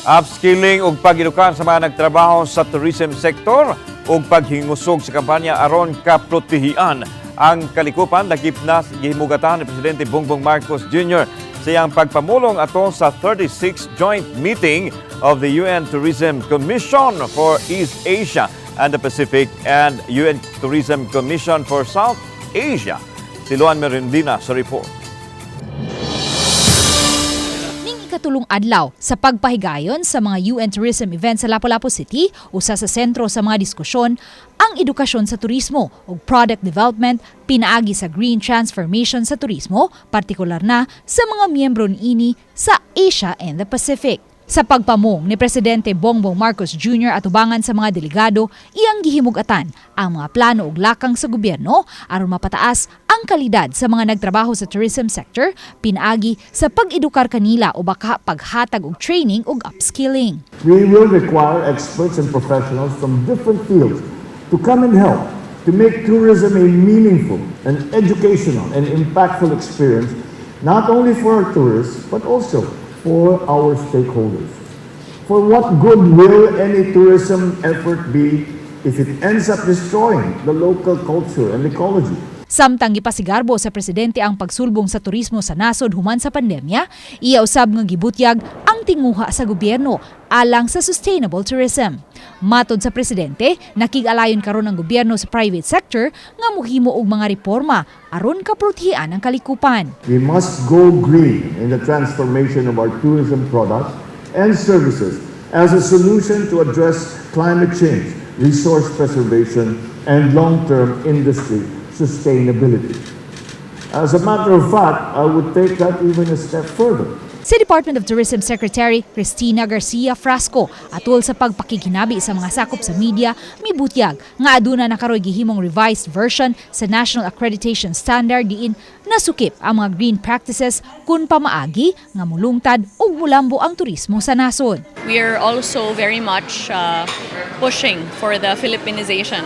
Upskilling ug pag-edukar sa mga nagtrabaho sa tourism sector ug paghingusog sa kampanya aron kaprotehian ang kalikupan lakip na gihimugatan ni Presidente Bongbong Marcos Jr. sa iyang pagpamulong ato sa 36th Joint Meeting of the UN Tourism Commission for East Asia and the Pacific and UN Tourism Commission for South Asia. Si Luan Merendina sa report. Ning ikatulong adlaw sa pagpahigayon sa mga UN tourism event sa Lapu-Lapu City, usa sa sentro sa mga diskusyon ang edukasyon sa turismo ug product development pinaagi sa green transformation sa turismo, partikular na sa mga miyembro niini sa Asia and the Pacific. Sa pagpamong ni Presidente Bongbong Marcos Jr. atubangan sa mga delegado, iyang gihimugatan ang mga plano ug lakang sa gobyerno aron mapataas ang kalidad sa mga nagtrabaho sa tourism sector pinaagi sa pag-edukar kanila o baka paghatag og training ug upskilling. We will require experts and professionals from different fields to come and help to make tourism a meaningful and educational and impactful experience, not only for our tourists, but also for our stakeholders. For what good will any tourism effort be if it ends up destroying the local culture and ecology? Samtang gipasigarbo sa presidente ang pagsulbong sa turismo sa nasod human sa pandemya, iya usab nga gibutyag ang tinguha sa gobyerno alang sa sustainable tourism. Matod sa presidente, nakig-alayon karon ang gobyerno sa private sector nga mohimo og mga reforma aron kaprotehian ang kalikupan. We must go green in the transformation of our tourism products and services as a solution to address climate change, resource preservation, and long-term industry sustainability. As a matter of fact, I would take that even a step further. Si Department of Tourism Secretary Cristina Garcia Frasco atol sa pagpakiginabi sa mga sakop sa media, mibutyag nga aduna na karoy gihimong revised version sa National Accreditation Standard diin nasukip ang mga green practices kun pamaagi nga mulungtad ug mulambo ang turismo sa nasod. We are also very much pushing for the Filipinization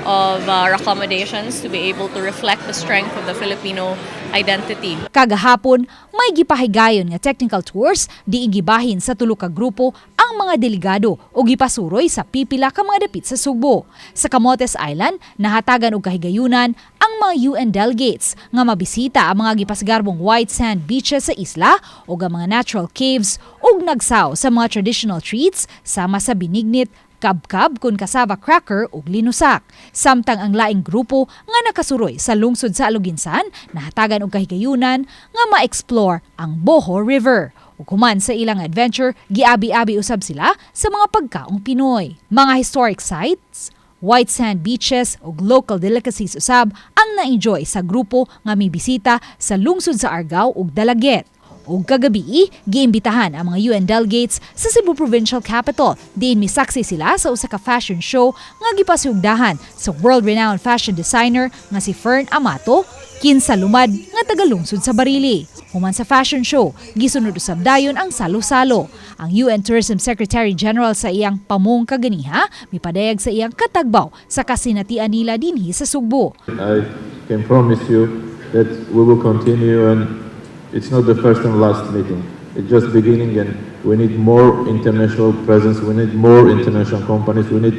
of our accommodations to be able to reflect the strength of the Filipino identity. Kagahapon, may gipahigayon nga technical tours diin gibahin sa tulo ka grupo ang mga delegado o gipasuroy sa pipila ka mga dapit sa Sugbo. Sa Camotes Island, nahatagan og kahigayunan ang mga UN delegates nga mabisita ang mga gipasigarbong white sand beaches sa isla ug ang mga natural caves ug nagsaw sa mga traditional treats sama sa binignit, kabkab kun cassava cracker ug linusak. Samtang ang laing grupo nga nakasuroy sa lungsod sa Aloguinsan, nahatagan og kahigayunan nga ma-explore ang Boho River. Ug human sa ilang adventure, giabi-abi usab sila sa mga pagkaong Pinoy. Mga historic sites, white sand beaches ug local delicacies usab ang na-enjoy sa grupo nga mibisita sa lungsod sa Argao ug Dalaguete. Ug kagabi, giimbitahan ang mga UN delegates sa Cebu Provincial Capitol. Diin misaksi sila sa usa ka fashion show nga gipasugdahan sa world-renowned fashion designer nga si Fern Amato, kinsa lumad nga tagalungsod sa Barili. Human sa fashion show, gisunod usab dayon ang salo-salo. Ang UN Tourism Secretary General sa iyang pamong kaganiha, mipadayag sa iyang katagbaw sa kasinatian nila dinhi sa Sugbo. I can promise you that we will continue, and it's not the first and last meeting. It's just beginning, and we need more international presence, we need more international companies, we need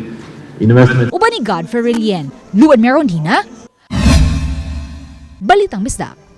investment. Uban ni Godfrey Relien, Luan Merondina, Balitang Bisdak.